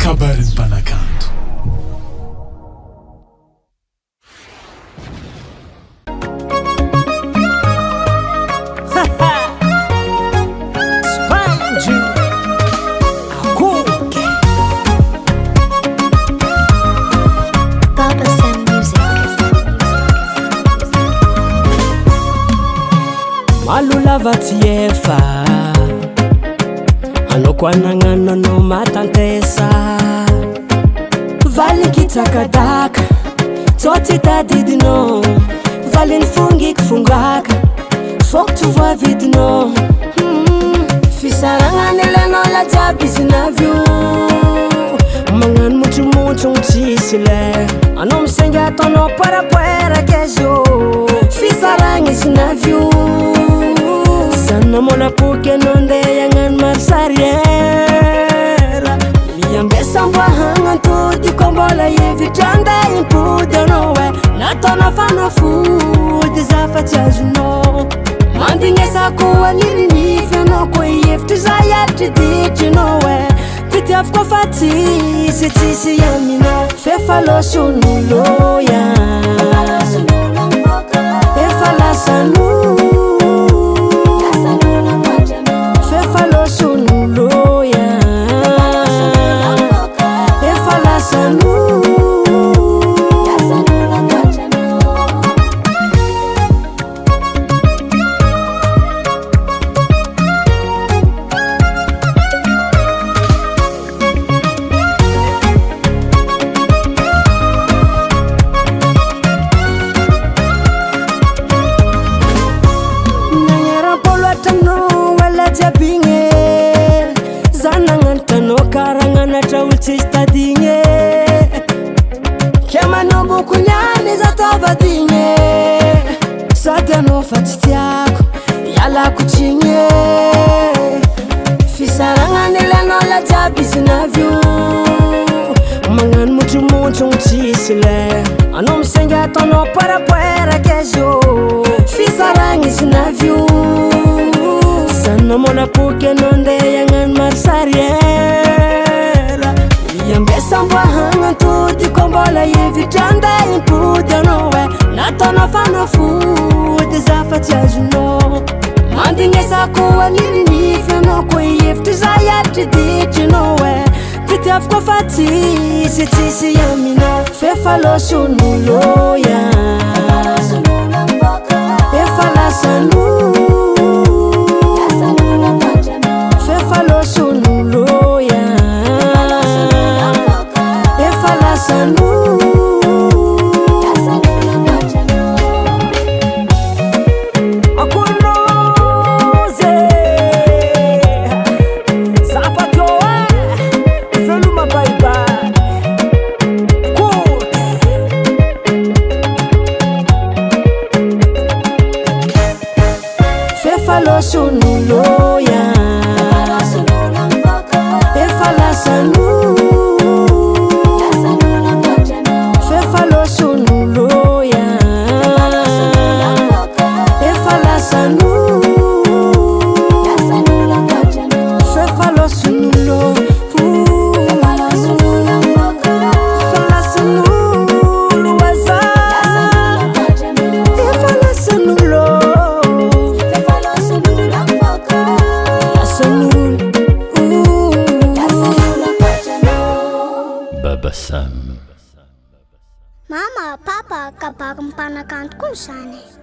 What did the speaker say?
Kabarin'ny mpanakanto. Malo lava tsy efa Anao koa nagnano anao matantesa Valin-kitsakadaka Tsao tsy tadidinao Valiny fongiko fongaka Foko tsy voavidinao hmm. Fisaragna nilanao la jiaby izy navy io Magnano montsomontsogno tsisy le Anao misenga ataonao poerapoeraka izy io Fisaragna izy navy io Zany namolapoky anao ndeha hagnano marche arrière Miambesa mba hagnantody koa mbola hevitra ndeha himpody anao e Nataonao fanafody za fa tsy azonao Mandignesa koa nirinify anao koa hevitry za hiatriditrinao e Fitiaviko fa tsisy tsisy aminao F'efa loson'olo ya Efa lasan'olo F'efa loson'olo ya Efa lasan'olo Nagneram-polo hatraminao ela jiaby igny e. Za nagnanatra anao karaha agnanatra olo tsisy tadigny e. Ke manomboko niany za tavadigny e. Sady anao fa tsy tiako ialako tsigny e. Fisaragna nilanao la jiaby izy navy io Magnano montsomontsogno tsisy le Anao misenga ataonao poerapoeraka izy io Fisaragna izy navy io Zany namolapoky anao ndeha hagnano marche arrière Miambesa mba hagnantody koa mbola hevitra ndeha himpody anao e Nataonao fanafody za fa tsy azonao Mandignesa koa nirinify anao koa hevitry za hiatriditrinao e Fitiaviko fa tsisy tsisy aminao F'efa loson'olo ya Efa lasan'olo F'efa loson'olo ya Efa lasan'olo Akory Zafatô e Veloma bye bye Koty F'efa loson'olo ya Efa lasan'olo F'efa loson'olo ya Efa lasan'olo F'efa loson'olo Fa lasan'olo aza Efa lasan'olo Lasan'olo Baba Sam. Mama, papa, kabary mpanakanto koa izany e.